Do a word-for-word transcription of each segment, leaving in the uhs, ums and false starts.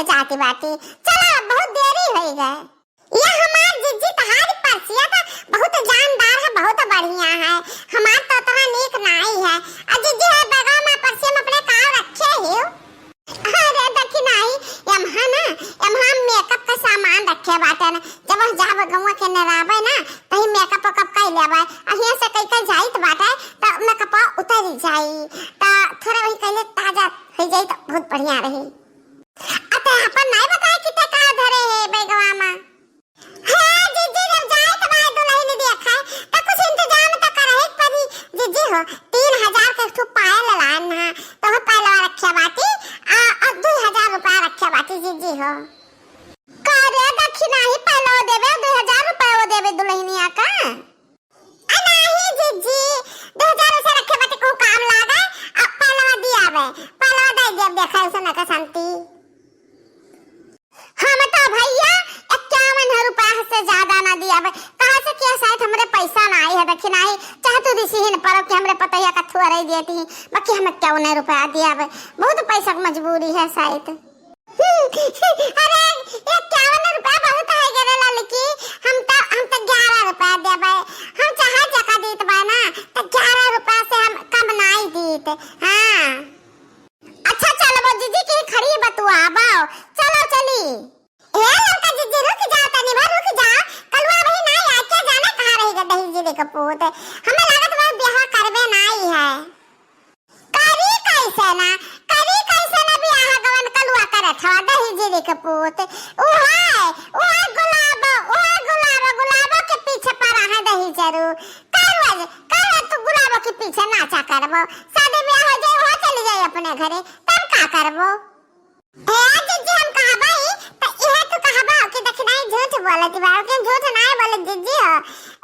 जाती बाटी। चला, बहुत देरी होइ गए। ये हमार जिज्जी तहारी परसिया त बहुत जानदार है, बहुत बढ़िया है। हमार तो उतना नीक नाई है। आ जिज्जी है बगवा में परसिया में अपने काव रखे ही। अरे देखी नाई, यमहा ना, यमहा makeup का सामान रखे बाटे ना। जब हम जाब गौवा के नराबे ना, तही makeup वेकअप कइ लेबे। अहिया से कइ कइ जाइत बाटे, त makeup उतरी जाई। त थोड़ा वही कइले ताजा होइ जाई त बहुत बढ़िया रही। अते अपन नाई बताए कि ते का धरे है बैगवा में। हे जिज्जी, जब जाए त भाई दुल्हन देखे, त कुछ इंतजाम त करही के पड़ी। जिज्जी हो, तीन हजार के एक ठो पायल लान हा, तो हो पहलवा रखे बाटी, आ, आ, दुई हजार रुपया रखे बाटी, जिज्जी हो। का रे, दक्षिणा ही पहलवा देबे, दुई हजार रुपया वो देबे दुल्हनिया का? आ, नाही जिज्जी, दुई हजार उसे रखे बाटी, को काम लागे, आ, पहलवा दियाबे, पहलवा दे देब, देखा उसे ना का शांति। हम तो भैया इक्यावन रुपया से ज्यादा ना दियाबे, कहाँ से किया, शायद हमरे पैसा ना आई है, देखी नाही, चाहे तू दिसी ही न पड़ो कि हमरे पतैया का थुअरई देती, बाकी हम इक्यावन रुपया दियाबे, बहुत पैसा की मजबूरी है शायद। अरे, इक्यावन रुपया बहुत है गे रे ललकी, हम तो, हम तो ग्यारह रुपया देबे, हम चाहे जका दीत बा ना, तो ग्यारह रुपया से हम कम नाई दीत। हाँ। अच्छा, चलबो जिज्जी की खड़ी बतुआबो। चलो, चली। ए लड़का जिज्जी, रुक जाओ, तनी भर रुक जाओ। कलुआ भाई ना आके जाने कहाँ रह गए दही जिज्जी के पूत। हमें लागत बा ब्याह करबे नाई है। करी कैसे ना, करी कैसे ना ब्याह गवन कलुआ करत हवा दही जिज्जी के पूत। उहे, उहे गुलाब, उहे गुलाब, गुलाबो के पीछे पड़ा है दही जरूर। का रोज, का रोज तू गुलाबो के पीछे नाचा करबो? शादी ब्याह हो जाए, वहाँ चली जाए अपने घरे, तब का करबो? ए जिज्जी, हम कहबई, त इहे तू कहबा कि देखी नाही झूठ बोलत बा, कि झूठ नाही बोलत जिज्जी हो।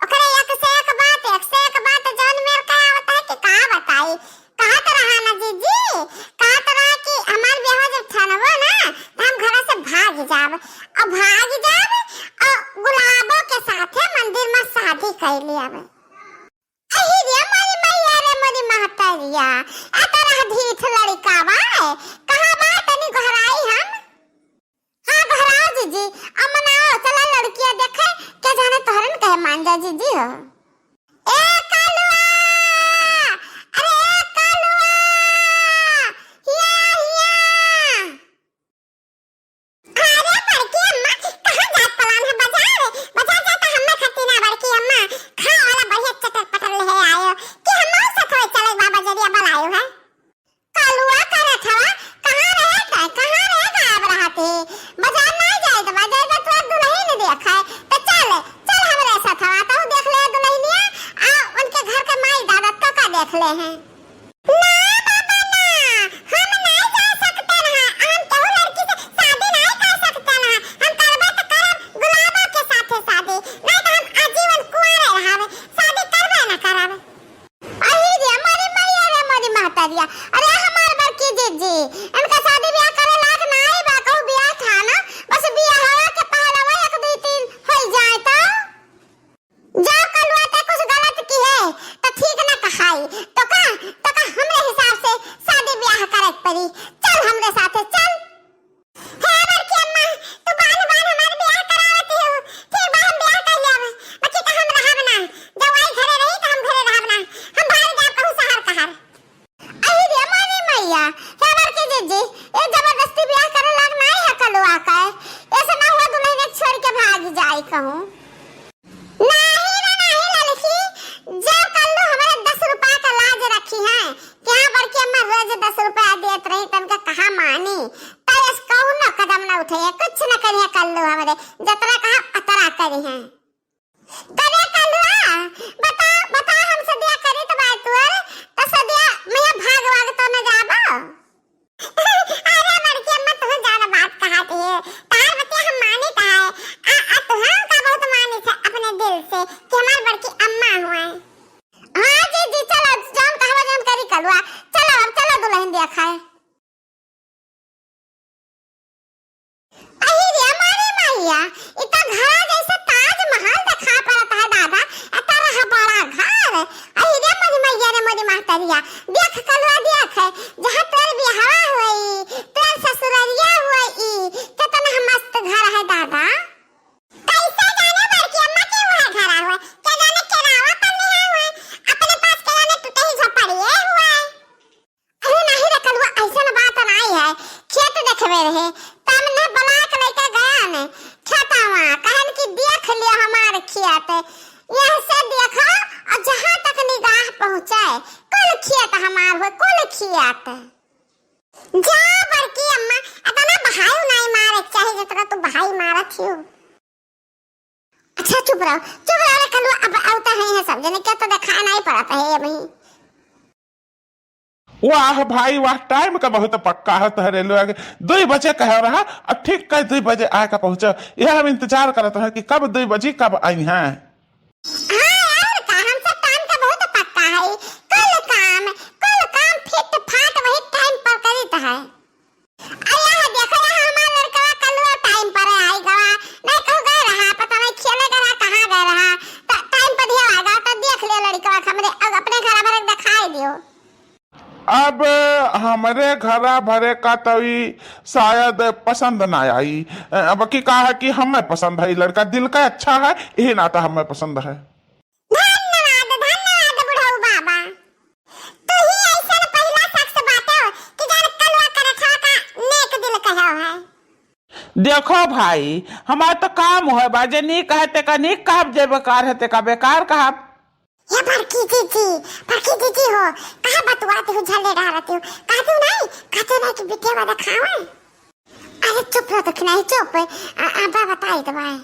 ओकरे एक से एक बात, एक से एक बात, जौन मेर का आवत है कि का बताई। कहत रहा ना जिज्जी, कहत रहा कि हमार ब्याह जब ठनबो ना, त हम घर से भाग जाब। और भाग जाब, और गुलाबो के साथे मंदिर में शादी कर लियाब। अही रे मोरी मैया रे मोरी महतरिया, आ तोरा ढीठ लड़िका बा, कहाँ बा तनी गोहराई हम? हाँ गोहराओ जिज्जी, अमन आओ, चला लड़किया देखे, के जाने तोहरन कहे मान जा जिज्जी हो। ए कलुआ, अरे ए कलुआ, हिया हिया। अरे बड़की अम्मा, कहाँ जात पलान है? बाजार? बाजार जात हम्मे खातिर ना बड़की अम्मा, खाए वाला बढ़िया चटर पटर ले आयो। कि हम्मे साथ होए चले बा बजरिया बलायो है। कलुआ करत हवा, कहाँ रहे गा-, कहाँ रहे गायब रहत है? बाजार ना जाए तो बाजार में तोर दुल्हन देखे। तो चल, चल हमरे साथ हवा, तू देख ले दुल्हनिया, आ उनके घर के माई दादा तो का देख ले हैं। ना बाबा ना, हम नाई जा सकते रहा, हम केहू लड़की से शादी नाई कर सकते रहा। हम करबे तो करब गुलाबो के साथे शादी, नहीं तो हम आजीवन कुंवारे रहब, शादी करबे ना करब। अही रे मोरी मैया रे मोरी महतरिया, अरे हमार बड़की जिज्जी, इनका शादी ब्याह करे लायक नाई बा, कहू ब्याह ठाना, बस ब्याह हवा के पहलवा एक दुई तीन होई जाए तो। जा कलुआ, ते कुछ गलत किहे, तो ठीक ना कहाई। तो का, तो का हमरे हिसाब से शादी ब्याह करे के पड़ी। चल हमरे साथे, चल। हे बड़की अम्मा, तू बान बान हमार ब्याह करावत हो। ठीक बा, हम ब्याह कर लेब। बाकी का हम रहब ना। जब आई घरे रही, तो हम घरे रहब ना। हम भाग जाब कहूँ शहर कहर। अही रे मोरी मैया, हे बड़की जिज्जी, ये जबरदस्ती ब्याह करे लाग नाई है कलुआ का। ऐसे ना हुआ दुल्हन छोड़ के भाग जाए कहूँ। नाही रे नाही ललकी, जो कल्लू हमरे दस रुपया का लाज रखी है कि हाँ बड़की अम्मा रोज दस रुपया देत रही, तनका कहाँ मानी, तयस कौनो कदम ना उठे, कुछ ना करिए कल्लू हमरे, जतरा कहा अतरा करी है। करे कलुआ, बता, बता हम सदिया करी तो बात तोर, तो सदिया मैं भाग वाग तो न जाबो। अरे बड़की अम्मा, तू जान बात कहा थी, तार बतिया हम मानित है। आ, आ, तू हमका बहुत मानित है अपने दिल से कि हमार बड़की अम्मा हुए। हाँ जी, जी, चलो, जौन कहबो, जौन करी कलुआ, चलो, अब चलो दुल्हन देखा है। अही रे मारे माहिया, इ तो घरा जैसे ताजमहल देखा पड़त है दादा, इतना बड़ा घर। अही रे मोरी मैया रे मोरी महतरिया, देख कलुआ देख, जहाँ तोर बियाहवा होई, तोर ससुररिया होई, रहे, तब न बलाक लइके गया ने खेतवा, कहन कि देख लियो हमार खेत, यह से देखो और जहाँ तक निगाह पहुँचे, कुल खेत हमार हो, कुल खेत। जा बड़की अम्मा, इतना बहाई नहीं मारे के चाही, जितना तू बहाई मारत हियो। अच्छा, चुप रहो, चुप रहो रे कलुआ, अब आवता है, है सब जने के तो देखाई नहीं पड़त है ये वहीं। वाह भाई वाह, टाइम का बहुत पक्का है तोहरे लोग। दुई बजे कहे रहा, अब ठीक कह दुई बजे आए का पहुँचो। यह हम इंतजार करत हैं कि कब दुई बजी, कब आई हैं। हाँ, और का, हम सब टाइम का बहुत पक्का है। कुल काम, कुल काम फिट फाट वही टाइम पर करीत है। अरे यहाँ देखो, यहाँ हमार लड़कवा कलुआ टाइम पर आई गवा। नहीं कहूँ गए रहा, पता नहीं खेले गए रहा, कहाँ गए रहा। त-, टाइम पर दिया आएगा, तो देख लियो लड़कवा के हमरे, अब अपने घर भरे के दिखाई दियो। अब हमरे घरा भरे का तो ई शायद पसंद ना आई। अब की कहा है कि हमें पसंद है, ई लड़का दिल का अच्छा है, यही नाता हमें पसंद है। धन्यवाद, धन्यवाद बुढ़ऊ बाबा। तू ही ऐसन पहिला शख्स बाटे कि जान कलुआ करछवा का नेक दिल कहो है। देखो भाई, हमार तो काम है बा, जे नी कहे ते का नी कहब, जे बेकार है ते का बेकार कहब। ये बड़की जीजी, बड़की जीजी हो, कहा बतुआते हो, झल्ले डालते हो, कहते हो नहीं, कहते हो नहीं कि बिटिया वाला खावे। अरे चुप रहो दखिनही, चुप। आ, आ, बा बताई तो भाई।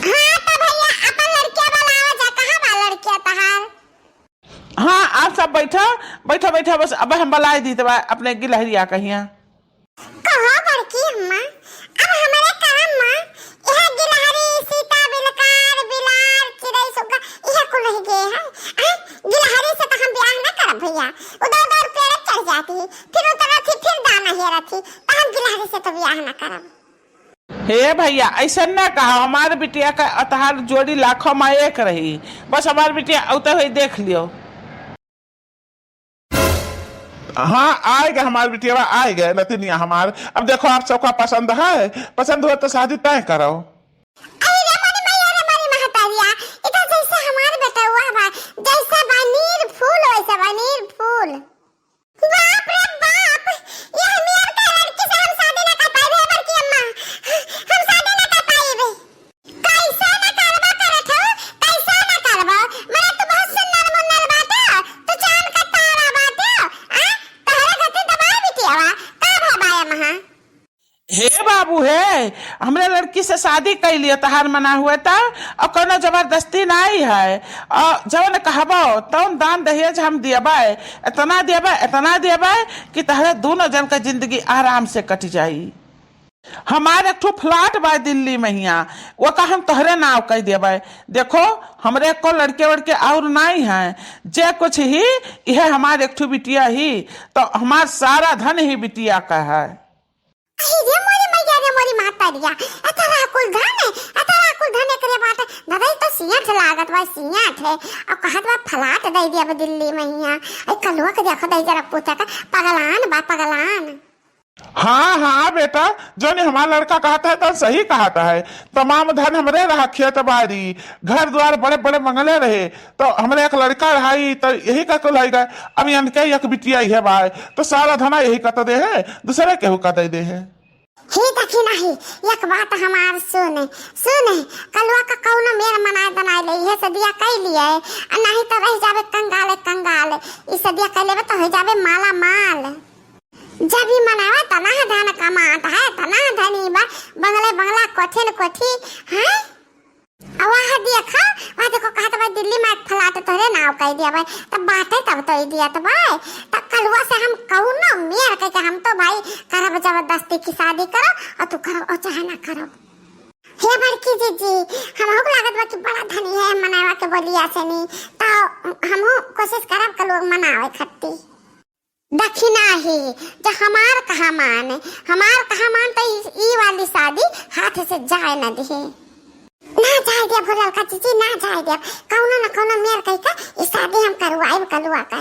हाँ तो भैया, अपन लड़किया बुलावा जा, कहाँ बा लड़किया तहार? हाँ, आप सब बैठो, बैठो, बैठो, बस अब हम बुलाई दी तो बा अपने गिलहरिया कहिया। कहो बड़की अम्मा, अब हमारे काम में यह गिलहरी, सीता, बिलकार, बिलार, चिड़ै, सुग्गा, यह कुल रह गए हैं। आ, गिलहरी से तो हम ब्याह ना करब भैया, उधर उधर पेड़ चढ़ जाती, फिर उतरत ही, फिर दाना हेरत ही, तो हम गिलहरी से तो ब्याह ना करब। हे भैया, ऐसन ना कहा, हमार बिटिया का अतहार जोड़ी लाखों में एक रही, बस हमार बिटिया औते हुई देख लियो। हाँ, आए गए हमार बिटिया, आए गए नतिनिया हमार। अब देखो, आप सबका पसंद है, पसंद हो तो शादी तय करो। अरे रे मोरी मैया रे मोरी महतारिया, ई तो जैसे हमार बेटउआ बा, जैसे बा नीर फूल, वैसे बा नीर फूल। बाप रे बाप, यह नियर का लड़की से हम शादी ना कर पाइबे, बड़की अम्मा, हम शादी ना कर पाइबे। कैसे ना करबा करत हो, कैसे ना करबा? मने तू बहुत सुंदर मुन्नर बाटे, तू चांद का तारा बाटे, आ? तहरे गति दबाए बिटियावा, का भा बाया महा? हे बाबू हे, हमरे लड़की से शादी कइ लियो, तहार मना हुए त, और कउनो जबरदस्ती नाई है। और जउन कहबो, तउन दान दहेज हम दियबै, इतना दियबै, इतना दियबै कि तहरे दूनो जन का जिंदगी आराम से कटि जाई। हमार एक ठो फ्लैट बा दिल्ली में हियाँ, ओका हम तोहरे नाव कइ देबै। देखो, हमरे को लड़के वड़के और नाई हैं, जे कुछ ही, इहे हमार एक ठो बिटिया ही, तो हमार सारा धन ही बिटिया का है। अरे रे मोरी मैया रे मोरी महतारिया, एतरा कुल धन, एतरा कुल धन एकरे बाटे। दादा, ई तो सियाठ लागत बा, सियाठ है। और कहत बा फ्लैट दइ दिया बा दिल्ली में हियाँ। आई कलुआ के देखो, दई जरा पूछा का, पगलान बा, पगलान। हाँ, हाँ बेटा, जौन हमार लड़का कहत है, तौन सही कहत है। तमाम धन हमरे रहा, खेत बारी, घर द्वार, बड़े बड़े बंगले रहे, तो हमरे एक लड़का रहा, ई तो यही का कुल है गए। अब इनके एक बिटिया ही है बाय, तो सारा धना यही का तो दे है, दूसरे केहू का दे दे है। हे दखिनही, एक बात हमार सुन, सुन, कलुआ का कौनो मेर मनाए दनाए ले, इहे सदिया कइ लिए, आ नहीं तो रह जाबे कंगाल, कंगाल। ई सदिया कइ लेबे तो हो जाबे माला माल। जब ई मनवा तना धन कमात है, तना धनी बा, बंगले बंगला, कोठे न कोठी, हैं? आ वह देखा, वह देखो, कहत बा दिल्ली में एक फ्लैट तोहरे नाव कइ दिया बा, तब बाटे तब तो ई दिया तो बा, तब कलुआ से हम कौनो मेर कह के हम तो भाई करब जबरदस्ती की शादी करो, और तू करो और चाहे ना करो। हे बड़की जीजी, हमहू को लागत बा कि बड़ा धनी है, मनवा के बोलिया से नी, तो हमहू कोशिश करब कलुआ मनावे खत्ती। दखिनही, जो हमार कहा मान, हमार कहा मान तो ई, ई वाली शादी हाथ से जाए न दिहे। ना जाए देब हो ललका जीजी, ना जाए देब। कौनो न कौनो मेर कहि के ई शादी हम करवाइब कलुआ का।